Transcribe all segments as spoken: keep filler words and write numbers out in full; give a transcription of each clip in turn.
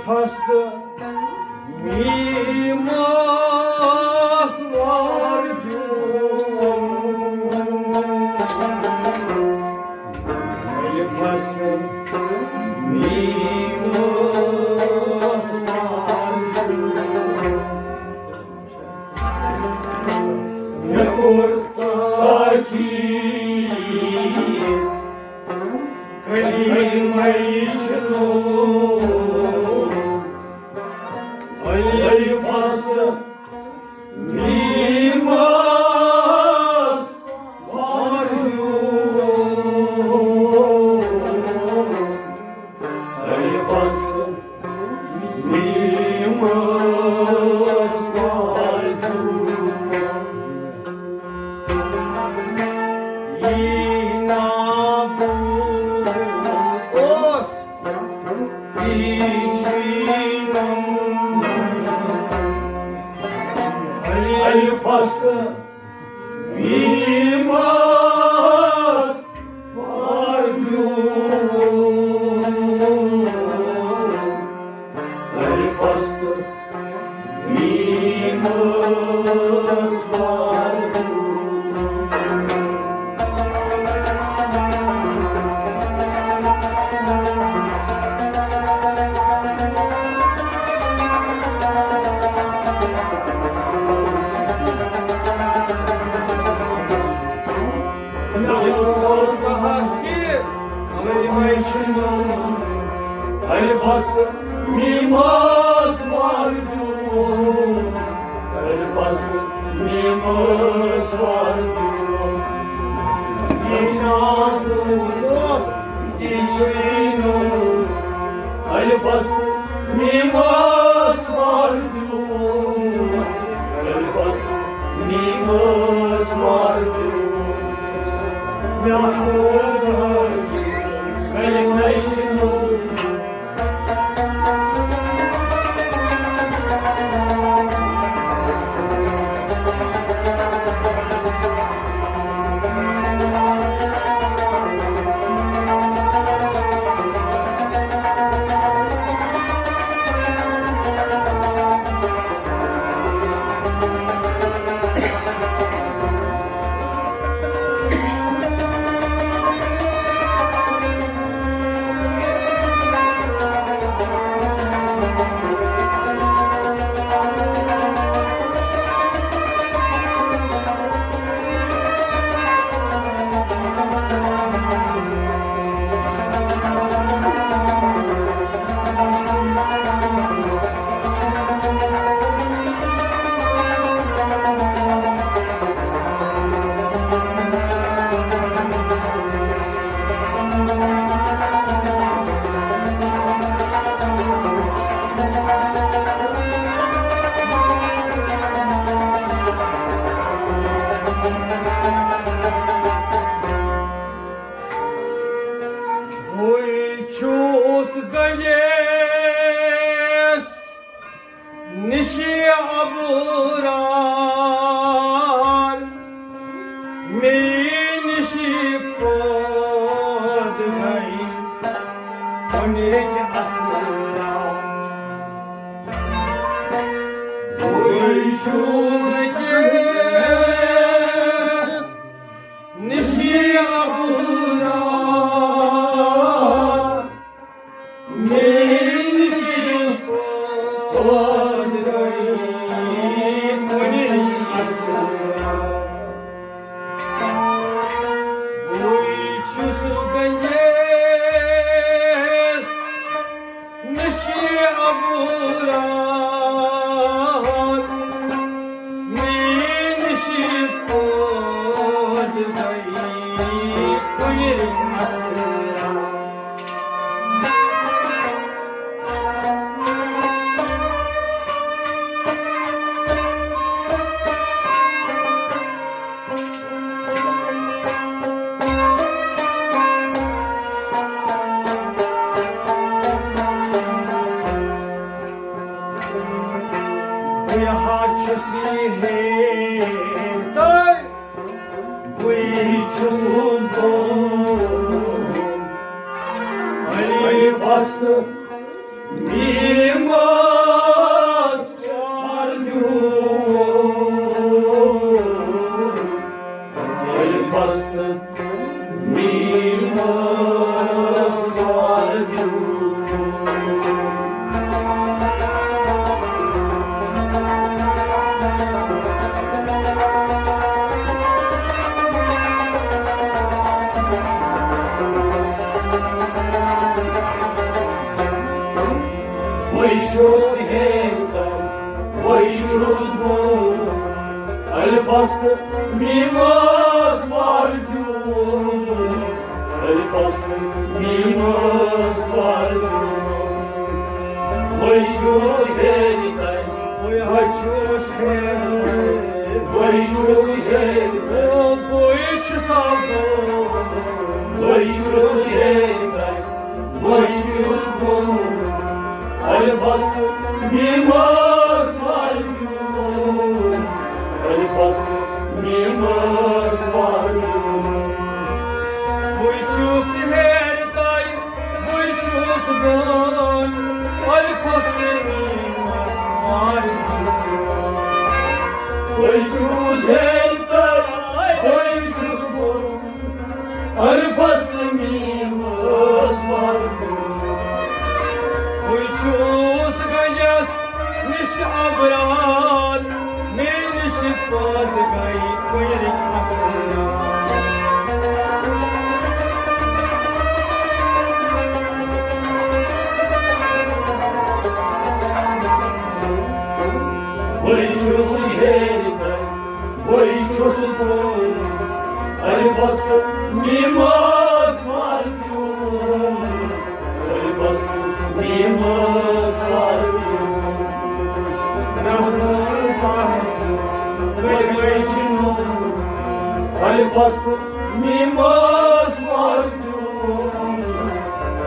فستہٕ میٖمس وار دیُن۔ ییٚلہِ فستہٕ میٖمس وار دیُن۔ مےٚ کوٚر تاکید، کلیمے چھُ نوٗر۔ الفستہٕ میٖمس وار دیُن۔ الفستہٕ میٖمس وار دیُن۔ یی نابود اوس، یی چھُے نوٚم۔ الفستہٕ میٖمس وار دیُن۔ الفستہٕ میٖمس وار دیُن۔ الفستہٕ میٖمس وار دیُن۔ الفستہٕ میٖمس وار دیُن۔ یہِ نادُن اوس، یہِ چھُے نوٚم۔ الفستہٕ میٖمس وار دیُن۔ الفستہٕ میٖمس وار دیُن۔ مےٚ کوٚر غٲر، کلمے چھُ نوٚم۔ بہٕ چھُس گٔیَس نِشہِ ابرار، مے نِشہِ پٲدٕ گٔے کُنِکۍ اسرار۔ بہٕ چھُس گٔیَس نِشہِ ابرار، مے نِشہِ پٲدٕ گٔے کُنِکۍ اسرار۔ بہٕ چھُس گٔیَس نِشہِ ابرار، مے نِشہِ پٲدٕ گٔے کُنِکۍ اسرار۔ بہٕ ہا چھُس یہِ ہے تۄہہِ، بٕے چھُس بہٕ۔ الفستہٕ میٖم چھُس ہیٚرِ تَل، بہٕ چھُس بۄن۔ الفاظ تہٕ میٖمَس وَر دیُن۔ الفاظ تہٕ میٖمَس وَر دیُن۔ بہٕ چھُس ہیٚرِ تَل، بہٕ چھُس ہیٚرِ تَل، بہٕ چھُس ہیٚرِ تَل، بہٕ چھُس بۄن۔ بہٕ چھُس ہیٚرِ تَل، بہٕ چھُس بۄن۔ الفاظ تہٕ میٖمَس وَر دیُن۔ الفاظ تہٕ میٖمَس وَر دیُن۔ بہٕ چھُس ہیٚرِ تَل، بہٕ چھُس بۄن۔ الفاظ تہٕ میٖمَس وَر دیُن۔ بہٕ چھُس ہیٚرِ تَل، بہٕ چھُس بۄن۔ الفاظ تہٕ میٖمَس وَر دیُن۔ بہٕ چھُس گنجَس نِش آبرار، مےٚ نِش پَتہٕ گٔے کُلۍ اَسرار۔ بہٕ چھُس ہیٚرِ تَل، بہٕ چھُس بۄن۔ الفاظ تہٕ میٖمَس وَر دیُن۔ الفاظ تہٕ میٖمَس وَر دیُن۔ رحمان پاک، بہٕ چھُس نوٗر۔ الفاظ تہٕ میٖمَس وَر دیُن۔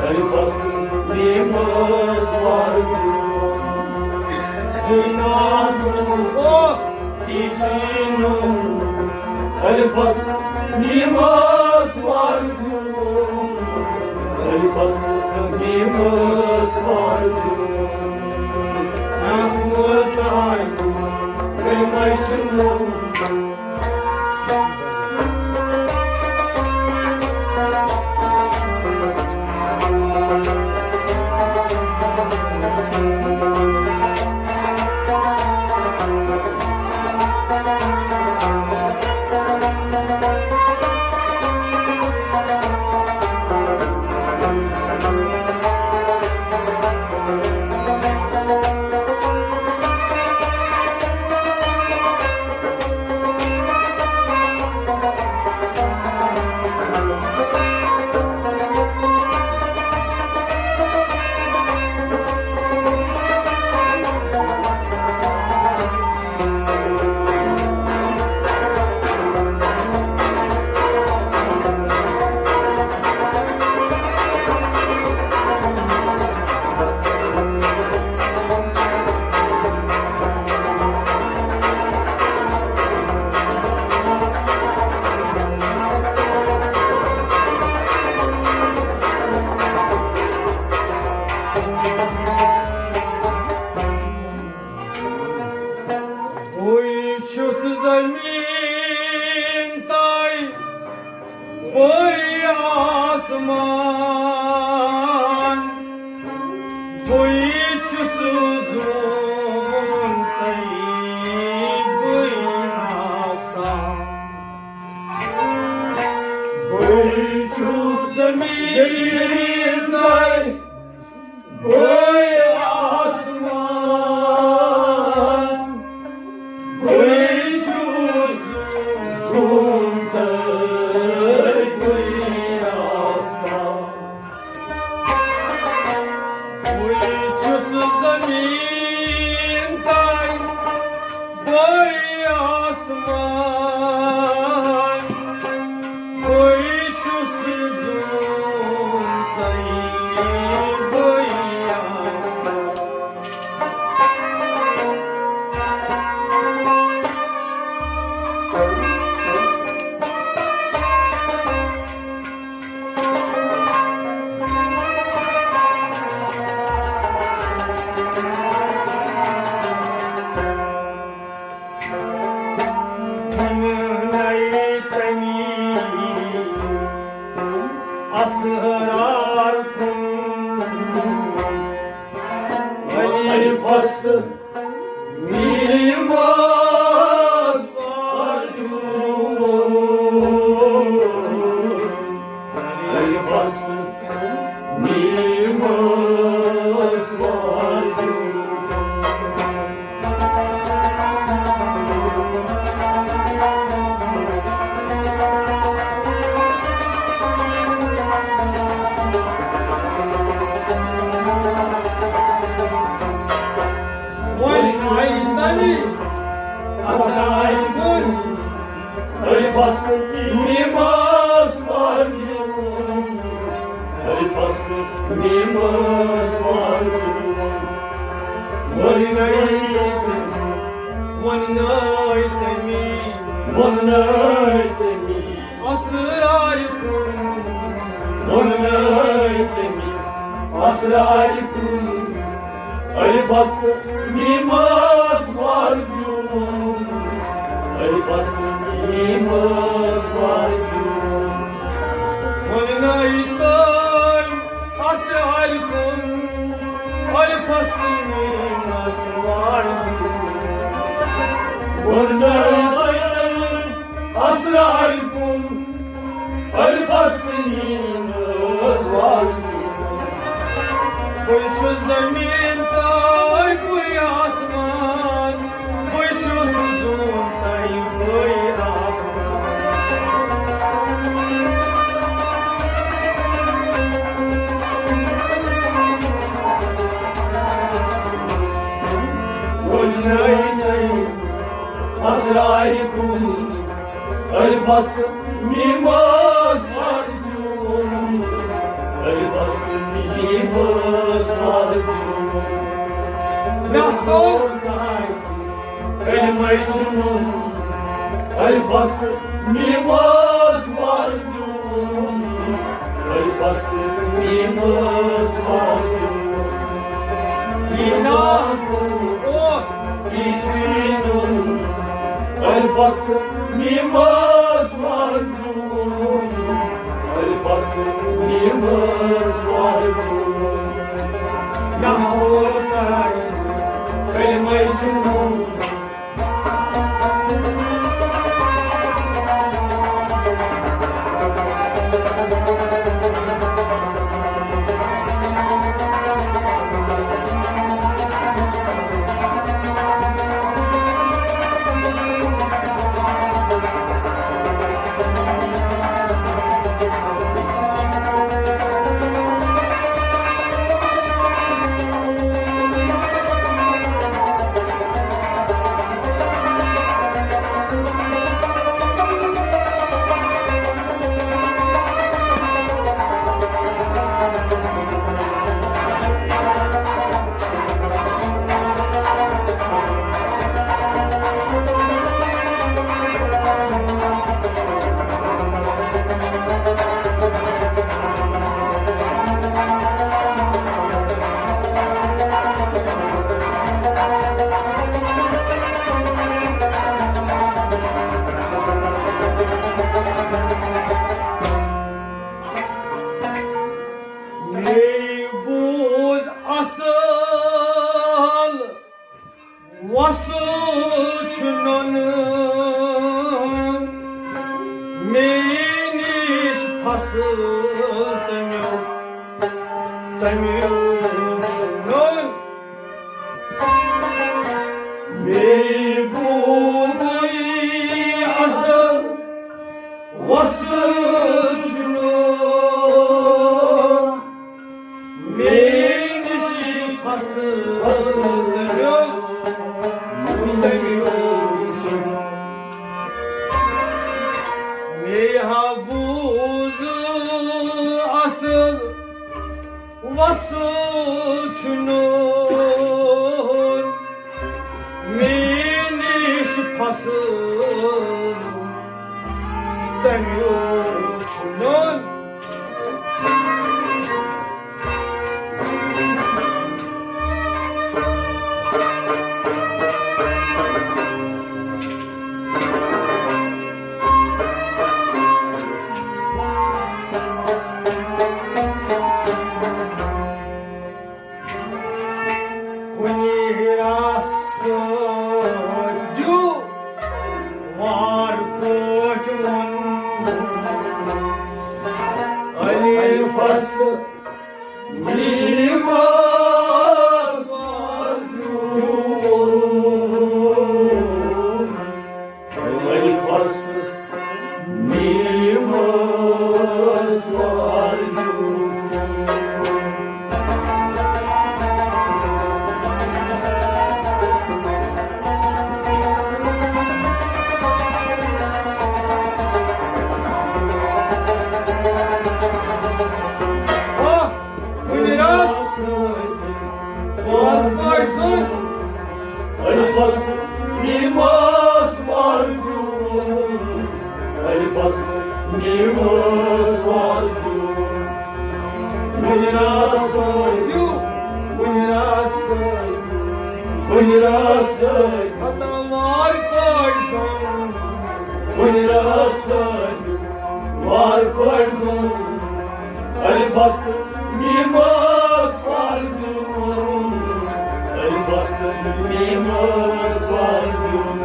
الفاظ تہٕ میٖمَس وَر دیُن۔ دُنیا اوس تِژھٕے نوٗر۔ الفاظ تہٕ میٖمَس وَر دیُن۔ الفاظ تہٕ میٖمَس وَر دیُن۔ نہ ووت آے تور، کٔمۍ چھُ نوٗر۔ بہٕ چھُس زٔمیٖن تہٕ بہٕ آسمان، بہٕ چھُس زوٗن تہٕ بہٕ آفتاب۔ بہٕ چھُس زٔمیٖن تہٕ بہٕ آسمان، بہٕ چھُس زوٗن تہٕ بہٕ آفتاب۔ بہٕ چھُس زٔمیٖن تہٕ بہٕ آسمان، بہٕ چھُس زوٗن تہٕ بہٕ آسمان۔ اسرار کن ولی فست میماز واجو، ولی فست میماز واجو۔ وۄنۍ گٔے تٔمۍ، وۄنۍ گٔے تٔمی، وۄنۍ گٔے تٔمی۔ اسرارِ کُن، وۄنۍ گٔے تٔمی، اسرارِ کُن۔ الفس تہٕ میٖمس وار دیُن، الفس تہٕ میٖمس وار دیُن۔ وۄنۍ گٔے تٔمۍ اسرارِ کُن، الفس تہٕ میٖمس وار دیُن۔ وۄنۍ گٔے تٔمۍ اسرارِ کُن، الفس تہٕ میٖمس وار دیُن۔ بہٕ چھُس زٔمیٖن تہٕ بٕے آسمان، بہٕ چھُس زوٗن تہٕ بٕے آسمان۔ وۄنۍ چھَے نَے اسرارِ کُن، الفس تہٕ میٖمس وار دیُن، الفس تہٕ میٖمس وار دیُن۔ مےٚ کوٚر تۄہہِ کلمَے چُنُن، الفس تہٕ میٖمس وار دیُن، الفس تہٕ میٖمس وار دیُن۔ یہِ نام اوس، یہِ چھُ یہِ دیُن، الفس تہٕ میٖمس وار دیُن۔ الفس تہٕ میٖمس وار دیُن۔ نہ اوس کلمَے چُنُن۔ مے بوٗز اصل وصل چھُ نوٚن، مے نِش فصل تَمیُک، تَمیُک چھُ نوٚن۔ مے بوٗزٕے اصل وصل چھُ نوٚن۔ مے نِش فصل تَمیُک، تَمیُک چھُ نوٚن۔ مے ہا بوٗز اصل وصل چھُ نوٚن، مے نِش فصل تَمیُک چھُ نوٚن۔ کُنہِ راسہٕ دیُو وار پٲٹھۍ ووٚن الفس تہٕ میٖمس وار دیُو۔ الفس تہٕ میٖمس وار دیُو۔ راسہٕ پتہٕ وار پٲٹھۍ زن، وُنہِ راسہٕ وار پٲٹھۍ زن، الفاظ تہٕ میٖمس وار دیُن، الفاظ تہٕ میٖمس وار دیُن۔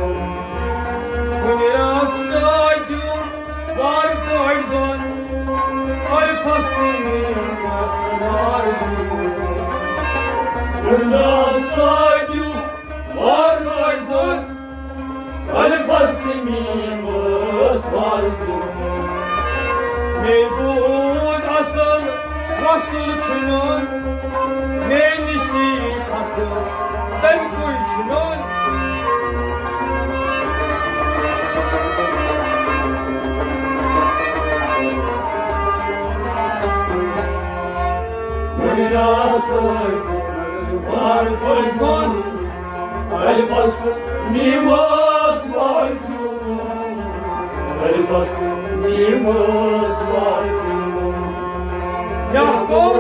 وُنہِ راسہٕ دیُن وار پٲٹھۍ زن، الفاظ تہٕ میٖمس وار دیُن۔ وُنہِ راسہٕ دیُن وار پٲٹھۍ زن، الفاظ تہٕ میٖمس وار دیُن۔ مےٚ بوٗز اصل وصل چھُنہٕ، مےٚ نِشی فصل تَمہِ کُے چھُنہٕ۔ وُنہِ راسہٕ وار پٲٹھۍ زن، الفاظ تہٕ میٖمس وار دیُن، الفاظ تہٕ میٖمس وار دیُن۔ یا گوٚو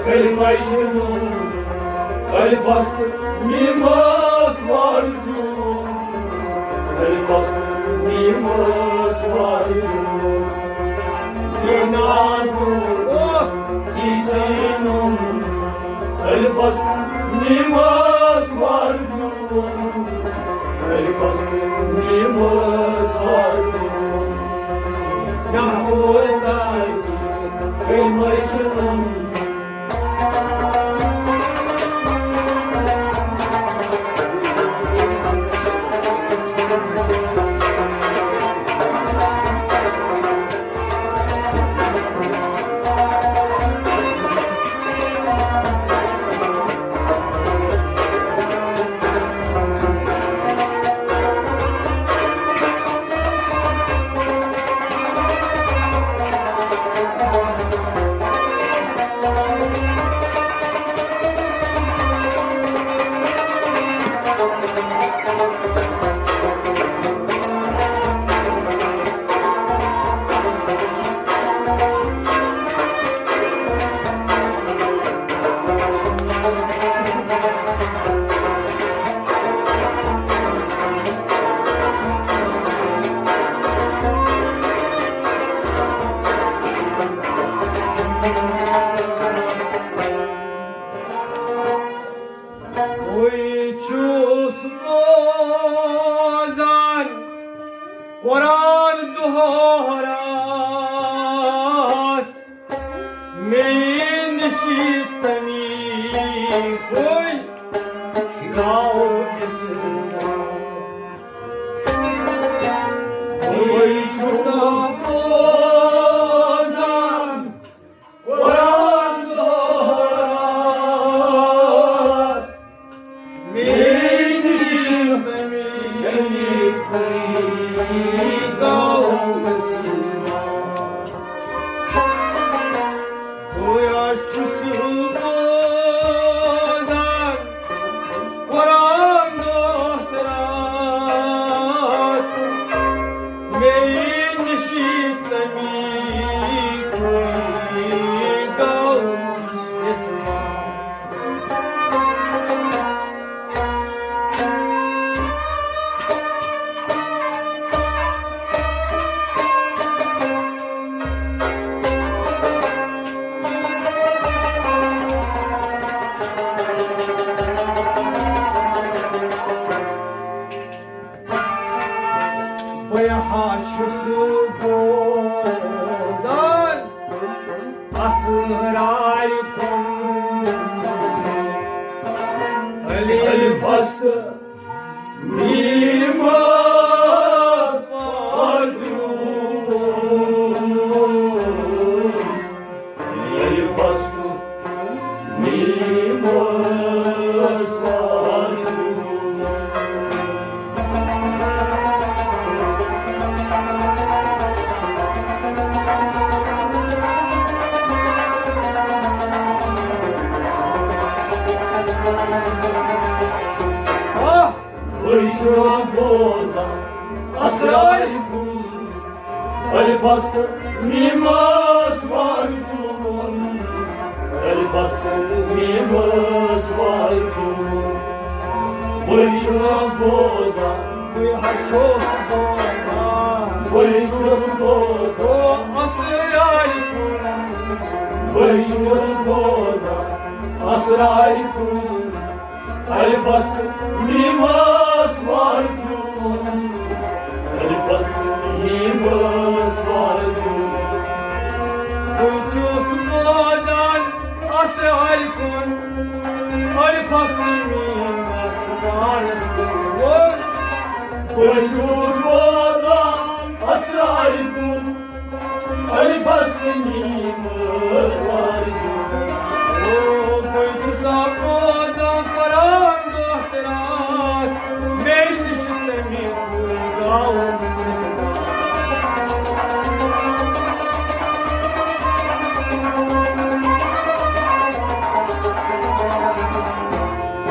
کلمے چھُنہٕ، الفاظ تہٕ میٖمس وار دیُن، الفاظ تہٕ میٖمس وار دیُن۔ یہِ ناو اوس یہِ زینُن، الفاظ تہٕ میٖمس وار دیُن، الفاظ تہٕ میٖمس وار دیُن۔ یا گوٚو کلمے چھُنہٕ، بہٕ چھُس بوزان قرآن دۄہ راتھ، مےٚ نِش تَمی کُے گاو اِسلام۔ بہٕ چھُس بوزان قرآن دۄہ راتھ، مےٚ نِش تَمی کُے گاو اِسلام۔ بہٕ چھُس بوزان قرآن دۄہ راتھ، مےٚ نِش تَمی کُے گاو اِسلام۔ بہٕ ہا چھُس بوزان اسرار کُن۔ الفاظ تہٕ میٖمس وار دیُن۔ الفاظ تہٕ میٖمس وار دیُن۔ آہ! بہٕ چھُس بوزان اسرار کُن۔ الفاظ تہٕ میٖمس وار دیُن۔ الفاظ تہٕ میٖمس وار دیُن۔ بہٕ چھُس بوزان، بہٕ حظ چھُس بوزان، بہٕ چھُس بوزان اسرارِ کُن۔ بہٕ چھُس بوزان اسرارِ کُن۔ الفس تہٕ میٖمس وار دیُن۔ الفس تہٕ میٖمس وار دیُن۔ بہٕ چھُس بوزان اسرارِ کُن۔ الفس تہٕ میٖمس وار دیُن۔ بہٕ چھُس بوزان اسرارِ کُن۔ الفس تہٕ میٖمس وار دیُن۔ او، بہٕ چھُس بوزان قرآن دۄہ تہٕ راتھ۔ مےٚ تہِ چھُ تَمیُک گاوُن۔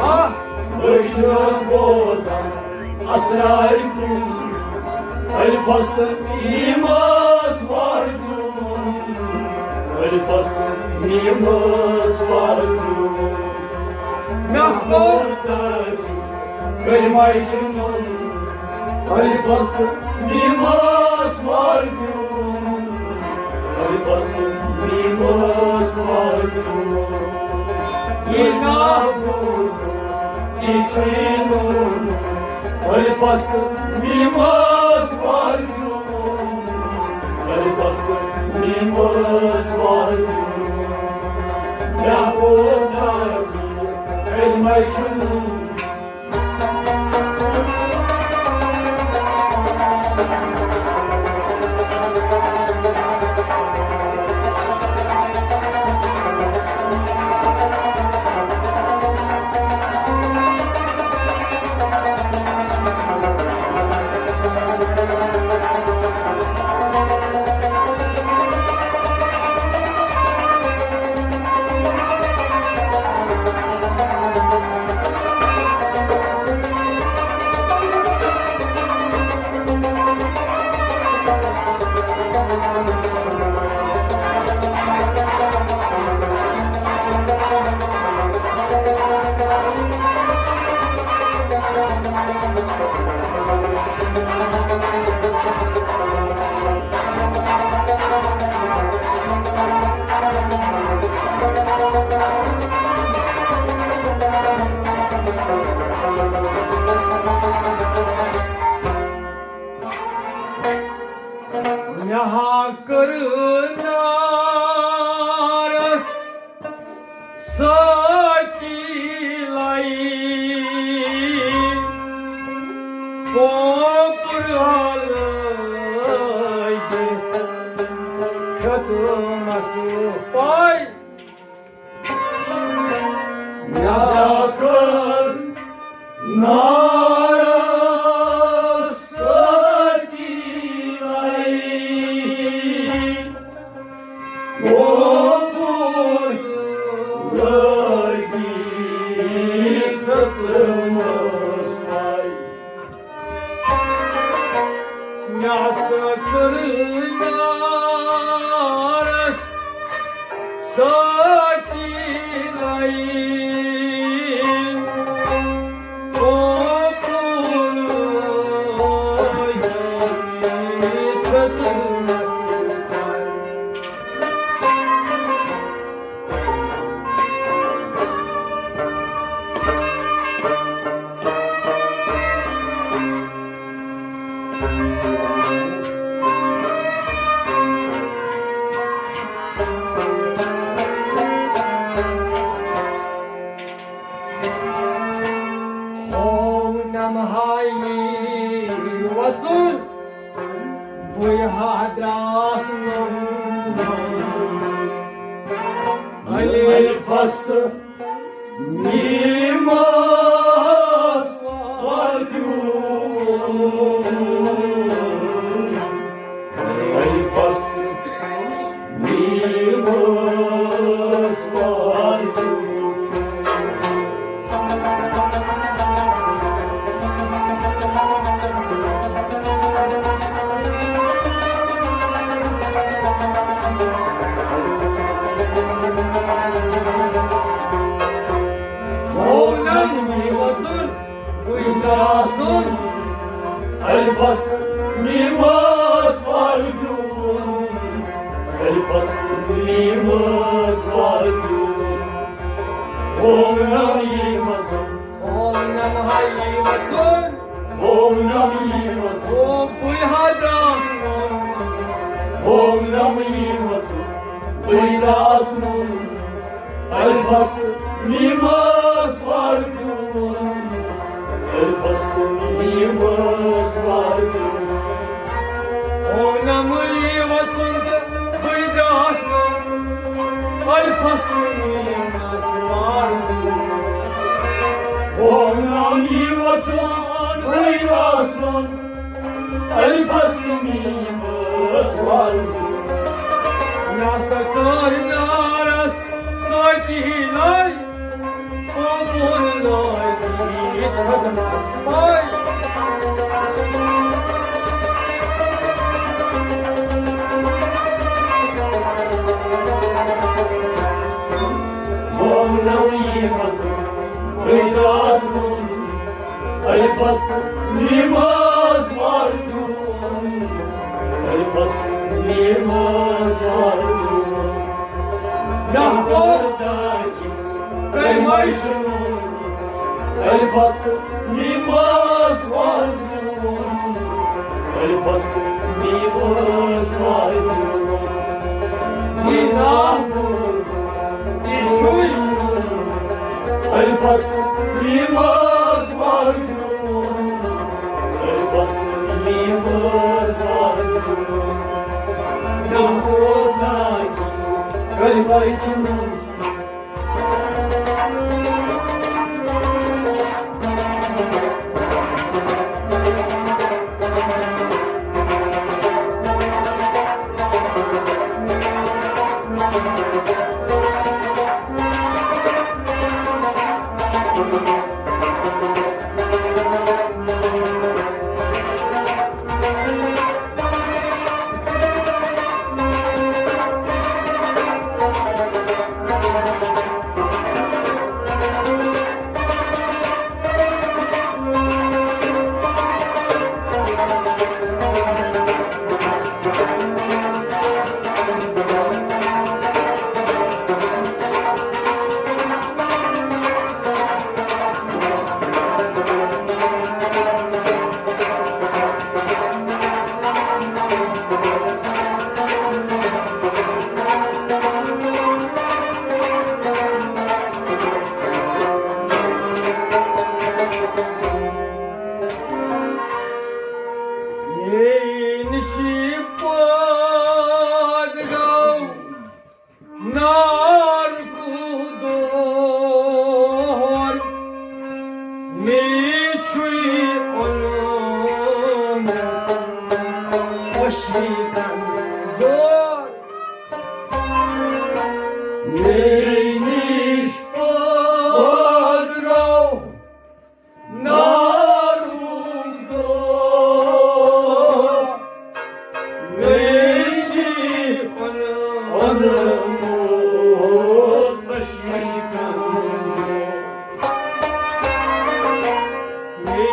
آہ! بہٕ چھُس بوزان اسرارِ کُن۔ الفس تہٕ میٖمس وار دیُن۔ الفس تہٕ میٖمس وار دیُن۔ مےٚ کوٚر تاج کلمہ شنُن۔ الفس تہٕ میٖمس وار دیُن۔ الفس تہٕ میٖمس وار دیُن۔ یہِ ناو بوٗزُس، یہِ چھُے نوٚو۔ الفس تہٕ میٖمس وار دیُن۔ الفس تہٕ میٖمس وار دیُن۔ مےٚ کوٚر تاج کلمہ شنُن۔ مےٚ ہا کٔر نارس سٲتی لَے پوپُر لٲگِتھ ختمس پاے۔ مےٚ کٔر نارس سٲتی لَے پوپُر لٲگِتھ ختمس پاے۔ مےٚ سا کٔر نارس سٲتی لَے پوپُر لٲگِتھ ختمس پاے۔ ہوو نمہایی وژُن۔ بہٕ ہا درٛاس نوٚن۔ الفس تہٕ میٖمس وار دیُن۔ الفس تہٕ میٖمس وار دیُن۔ الفصل میٖمَس وَر دیُن، الفصل میٖمَس وَر دیُن۔ وونم یی وژُن، وونم ہا یی وژُن، وونم یی وژُن، او بٕے ہا درٛاس ووٚن۔ وونم یی وژُن، بٕے درٛاس ووٚن۔ الفصل میٖمَس وَر دیُن، الفصل میٖمَس وَر دیُن۔ وونم یی وژُن تہٕ بٕے درٛاس ووٚن، الفصل میٖمَس وَر دیُن۔ وونم یی وژُن، بٕے درٛاس ووٚن، الفصل میٖمَس وَر دیُن۔ مےٚ ہسا کٔر نارس سۭتی لے، او بہٕ لٲگِتھ قدمس پے۔ وونم یی وژُن، بٕے درٛاس ووٚن، الفصل میٖمَس وَر دیُن، الفصل میٖمَس وَر دیُن۔ نہ کوٚر داکہِ کلمَے شُنُن، الفصل میٖمَس وَر دیُن، الفصل میٖمَس وَر دیُن۔ یہِ ناو کوٚر، یہِ چھُے الفصل میٖمَس وَر دیُن، الفصل میٖمَس وَر دیُن۔ نہ کوٚر داکہِ کلمَے شُنُن۔ یے نِشی پاد گو نار کودور، مے چھُے اونمُت خوشی تن زور۔ مے نِش پاد گو نارُک دود، مے چھُے اونمُت خوشی تن زور۔ مے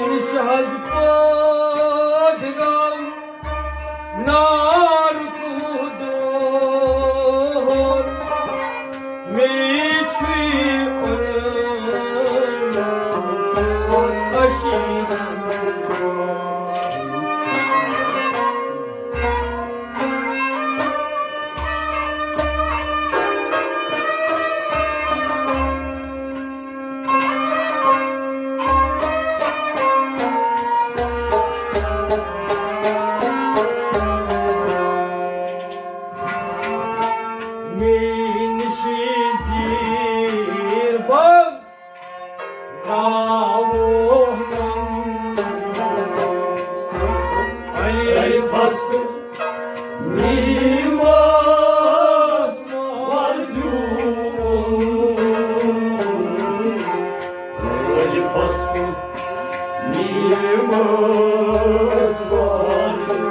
نِش حظ پاد گو نارُک دود، مے چھُے اونمُت خوشی تن زور۔ مے نِش زیٖر بل ترٛاوُن۔ اے فصل میٖمَس وَر دیُن، اے فصل میٖمَس وَر دیُن۔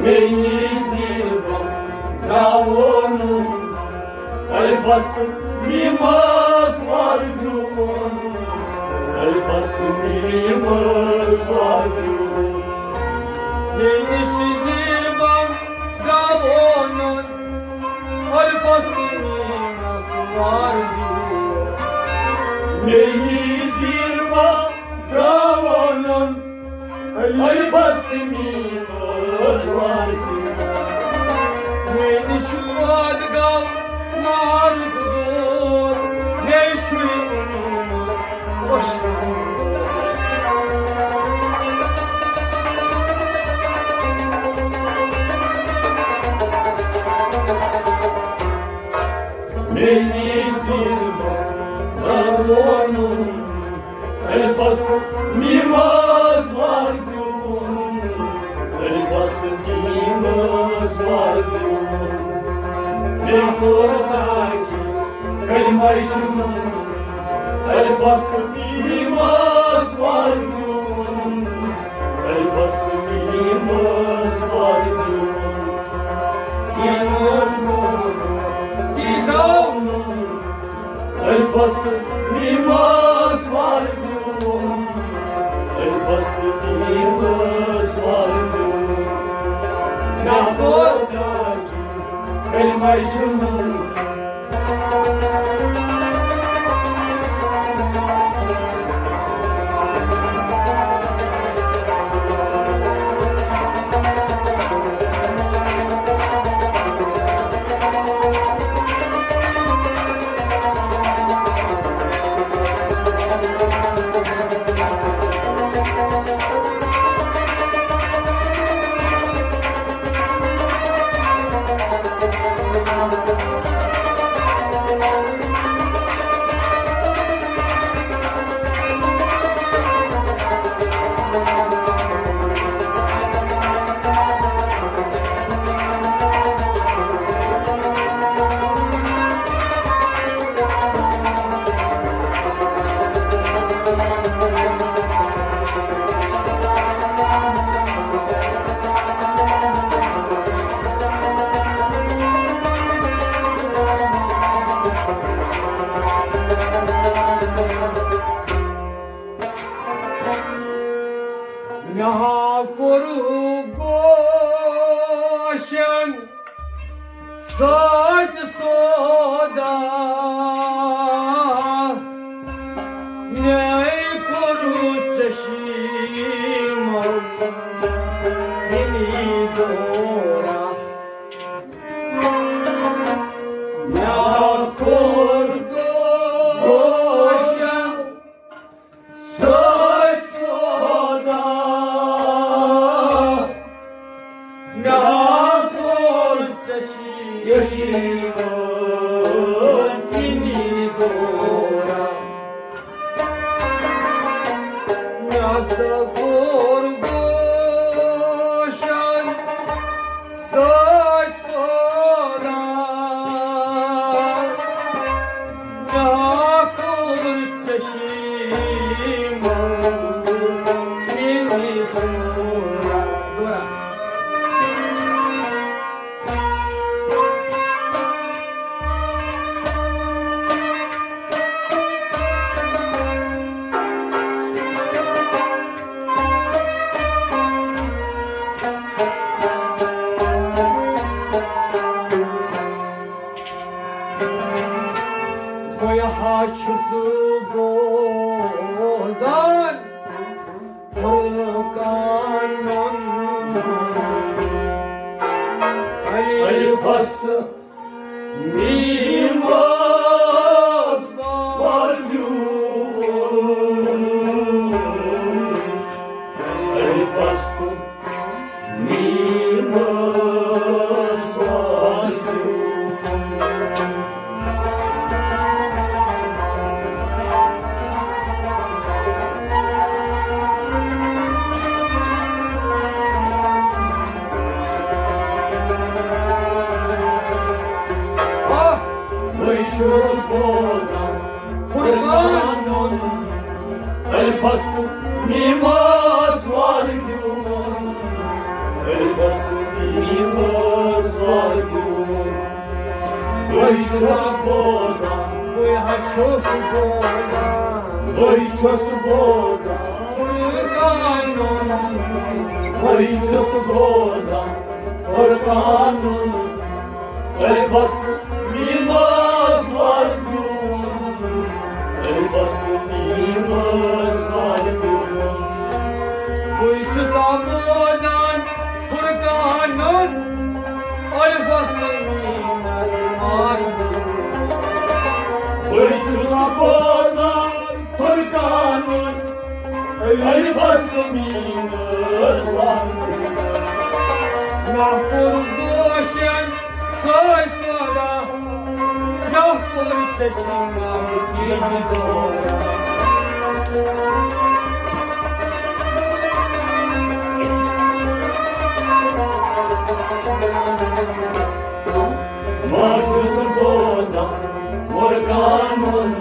Beni zirva davonun, el fastı mimas var duon, el fastı mimas var duon. Beni zirva davonun, el fastı mimas var duon. Beni zirva davonun, Ai, bastimi asfalto. Meni shuad gal mardo, ne shuun. Meni shuad gal mardo. El fastı mimas var duon, el fastı mimas var duon. Ve oradaki el mayşımın, el fastı mimas var duon, el fastı mimas var duon. Yanarım, yanarım. El fastı mimas var duon, el fastı mimas var duon. Ya oradaki el mayşımın. Mea koru goşen sat soda, mea koru çeşimo hini dora. Mea koru goşen Sat soda, mea kor çeşi, çeşi fini zora. Mea sa kor goşan, sat soda, mea kor çeşi. Boya haçusu bozan Furkanın. Ali fastı mimas var yuvun. Ali fastı Kurbanın el fastı mimas var yuvun. El fastı چھُس بوزان، بہٕ ہا چھُس بوزان، بہٕ چھُس بوزان فرقانُن، بہٕ چھُس بوزان فرقانُن۔ الفصل میٖمس وَر دیُن، الفصل میٖمس وَر دیُن۔ بہٕ چھُس بوزان فرقانُن، الفصل میٖمس وَر دیُن۔ بہٕ چھُس بوزان فرقانُن، الفصل میٖمس وَر دیُن۔ مےٚ کوٚر دوشن سۭتۍ سودا، مےٚ کوٚر چشمہ ییٚمہِ دوران۔ بہٕ چھُس بوزان فرقانُن،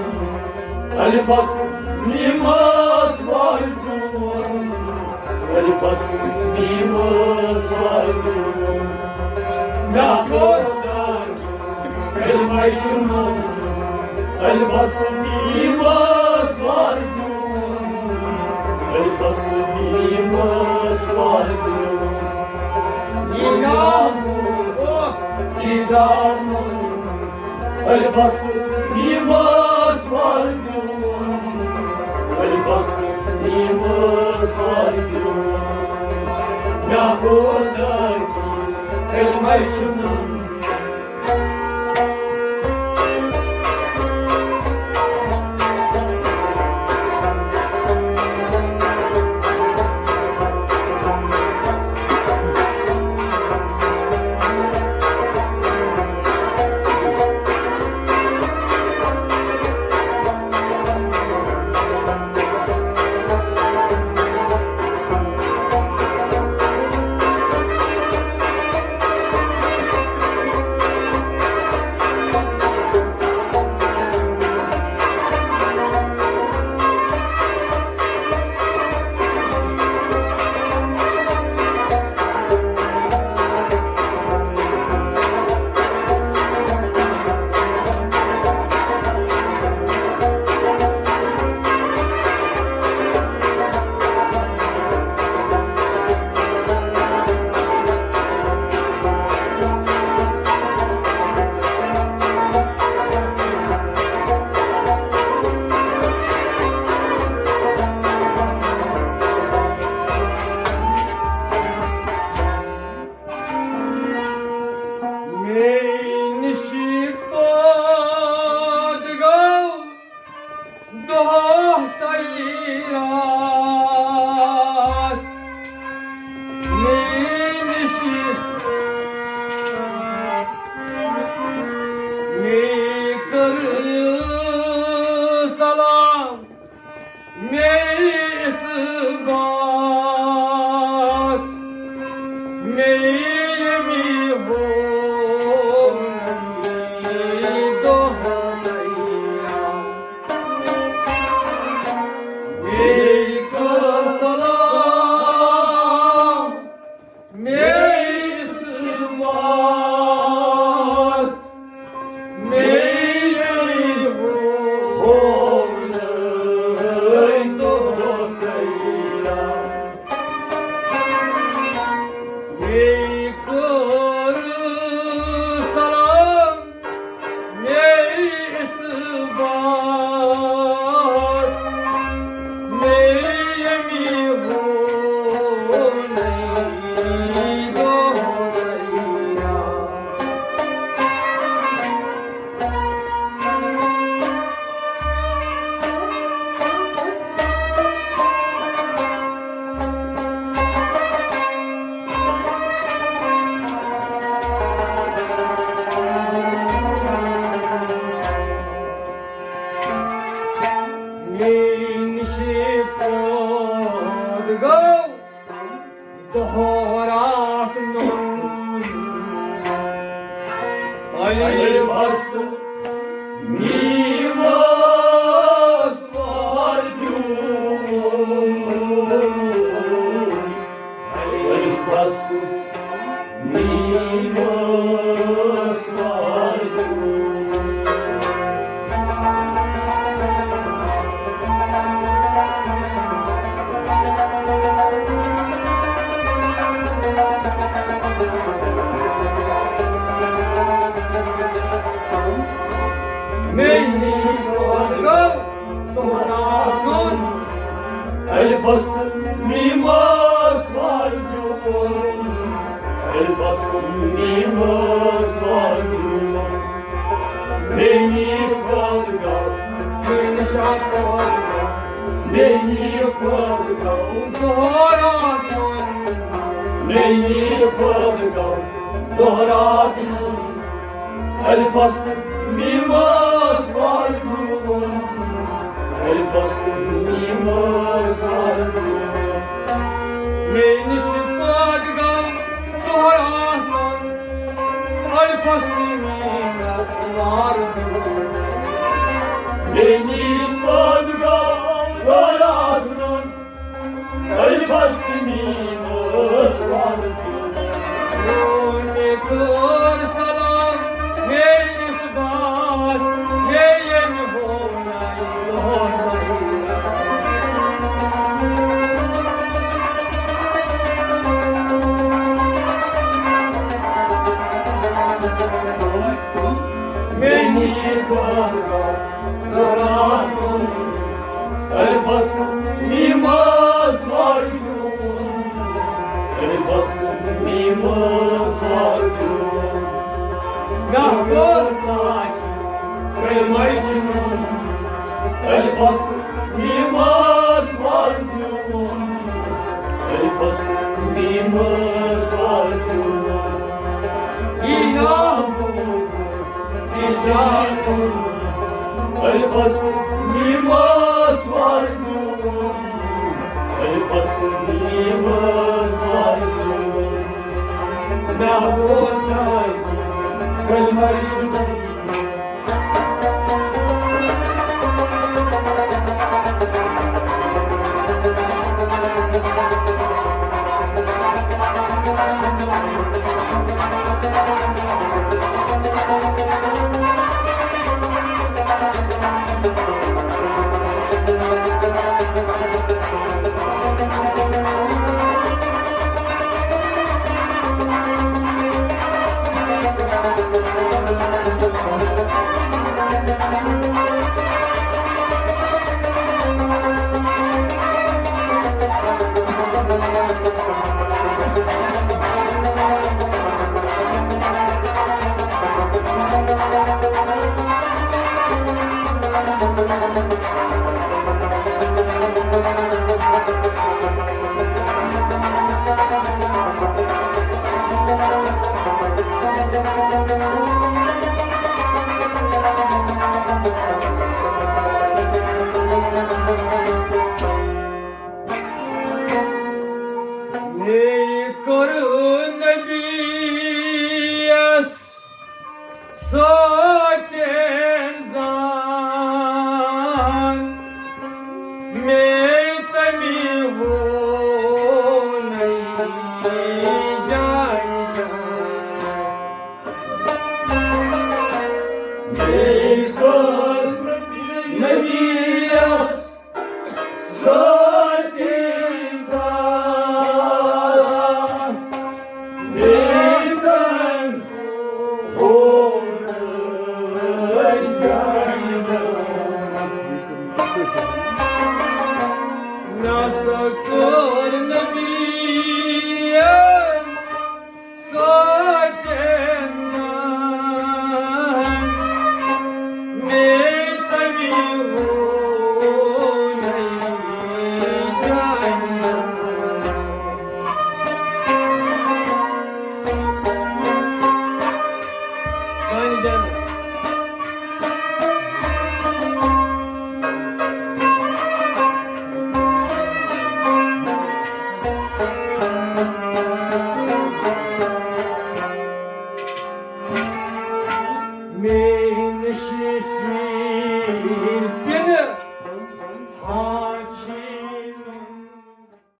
الفصل میٖمس وَر دیُن، الفصل میٖمس وَر دیُن۔ مےٚ کوٚر داخل علمے شُنُن، الفصل میٖمس وَر دیُن، الفصل میٖمس وَر دیُن۔ یہِ ناو اوس یہِ دامُن، الفصل میٖمس وَر دیُن، الفصل میٖمس وَر دیُن۔ مےٚ کوٚر دٲخل علمے شُنُن۔ مےٚ نِش پٲدٕ گوٚو دۄہ تۄہہِ راتھ۔ مےٚ نِش، مےٚ کٔر سلام، مےٚ اِثبات، مےٚ ییٚمہِ ہو دۄہ تیار۔ مےٚ کٔر سلام، مےٚ اِثبات، مےٚ ییٚمہِ ہو دۄہ تیار۔ مےٚ کٔر سلام، مےٚ اِثبات، مےٚ ییٚمہِ ہو دۄہ تیار۔ مےٚ نِش پٲدٕ گوٚو دۄہ راتھ نوٚو۔ الفصل میٖمس وَر دیُن۔ الفصل میٖمس وَر دیُن۔ الفصل میٖمس وَدُن، مےٚ نِش پَتھ گوٚو، مےٚ نِش پَتھ گوٚو، مےٚ نِش پَتھ گوٚو، دۄہراتُن، مےٚ نِش پَتھ گوٚو، دۄہراتُن۔ الفصل میٖمس وَدُن، الفصل میٖمس وَدُن۔ مےٚ نِش پَتھ گوٚو دۄہراتُن، الفصل میٖمس وَدُن۔ مےٚ نِش پَتھ گوٚو دۄہراتُن، الفصل میٖمس وَدُن۔ مےٚ کٔر سلام، ہے اِس بار، ہے ییٚمہِ ہونَے لوہَے۔ مےٚ نِش گوٚو راتُن، الفصل میٖمس وَدُن، الفصل میٖمس وَدُن۔ مےٚ کوٚر تاج کلمَے چھُنہٕ، الفصل میٖمس وَدُن، الفصل میٖمس وَدُن۔ یہِ ناو تہِ جانُن، الفصل میٖمس وَدُن، الفصل میٖمس وَدُن۔ مےٚ کوٚر تاج کلمَے چھُنہٕ، مے کوٚر نبیَس سۭتۍ زان، مے تٔمی ووٚنُے جان جان۔ مے کوٚر نبیَس سۭتۍ زان، مے